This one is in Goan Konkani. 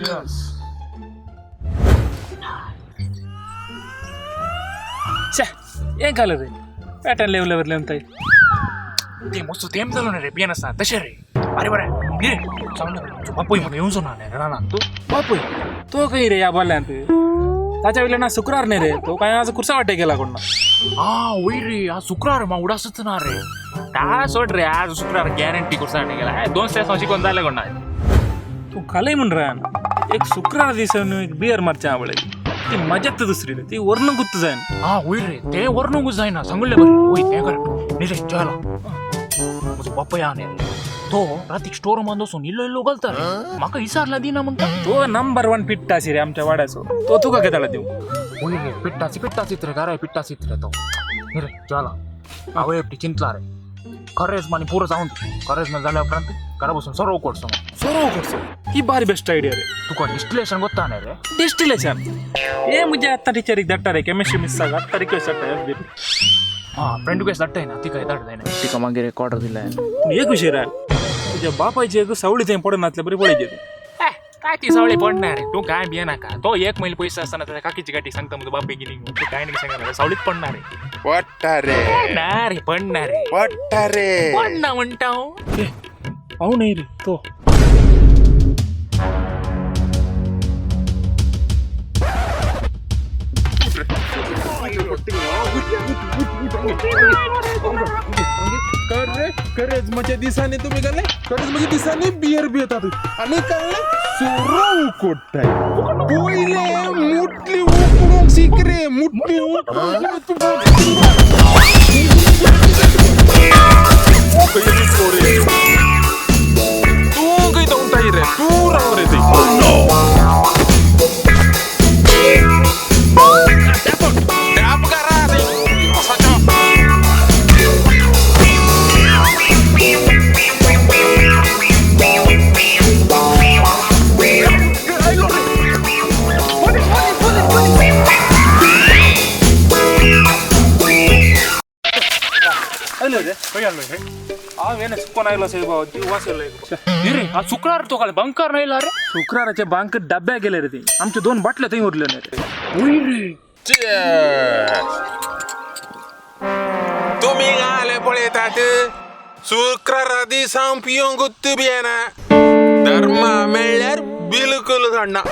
छे हें घाल रे पॅटर्न लेवल वरले म्हणताय. ते मस्त तेम जालो ना रे बियन आसता तशें रे. अरे बरें रे सांगले बापूय म्हाका येवचो ना रे ना तूं बापूय तो खंय रे ह्या बोल्यांत ताच्या वयल्यान आज शुक्रार न्ही रे, तो काय आज कुर्सा वाटे गेला कोण ना. आ वय रे आज शुक्रार मा उडासच ना रे. ता सोड रे आज शुक्रार गॅरंटी कुर्सा वाटे गेला. दोन स्टेस शिकोवन जाले कोण ना. तूं खालय म्हण रान एक शुक्रार दीस एक बियर मारच्या आवळे ती मजाच दुसरी रे, ती वर्ण गुत्त जायना. हा वय रे ते वरनूच जायना सांगले बरें. वय तें कर न्ही रे चला म्हजो बापूय आहा न्ही रे तो रातीक स्टोर रुमान वचून इल्लो इल्लो घालता रे म्हाका विचारला दिना म्हणटा. तो नंबर वन पिट्टा रे आमच्या वाड्याचो, तो तुका केदाळा दिवं. वय रे पिट्टाची पिट्टाचीत रे घरा पिट्टाचीत रे तो. न्ही रे चला हांव एकटी चिंतला रे खरेंच मानी पुरो जावन खरेंच जाल्या उपरांत घरा बसून सोरो उकडचो. सोरो करचो ही बारी बेस्ट आयडिया रे. तुका डिस्टिलेशन गोत्ता न्ही रे? डिस्टिलेशन हे मुझे आत्ता टीचरीक धाडटा रे केमिस्ट्री मिस्साक आत्ता रिक्वेस्ट धाडटा एफ. हा फ्रेंड रिक्वेस्ट धाडटाय ना तिका धाडटाय ना तिका मागीर एक ऑर्डर दिलाय. एक विषय रे तुझ्या बापायची एक सावळी थंय पडनातले बरी पळयची तूं. काय ती सावळी पडणार रे तूं काय बिये नाका. तो एक मैल पैसे असताना त्याच्या काकीची गाठी सांगता म्हजो बापे गेली तूं काय नाही सांगणार सावळीत पडणार रे. पडटा रे पडणार रे पडणार रे पडटा रे. पडना म्हणटा हांव. हांव न्ही रे तो. करेजमाच्या दिसांनी तुम्ही घाले करेजमाच्या दिसांनी बियर पियतात आणि काय सोरो उकोडताय पयले मुटली उकडूंक शीक रे मुटली उकडूंक. तूं खंय दवताय रे तूं राव रे थंय. टॅप करा रे. आयलो रे खंय आयलो रे? हांव येणे चुकोन आयलो साहेब, जीव वाचयलो. न्ही रे आज शुक्रार तो काल बंकार नाही रे. शुक्राराचे बांक डब्या गेले रे ती आमचे दोन बाटले थंय उरले न्ही रे. वय रे तुमी घाले पळयतात शुक्रारा दीस हांव पिवंक गुत्त पियेना. धर्मा मेळ्ळ्यार बिलकुल सोडना.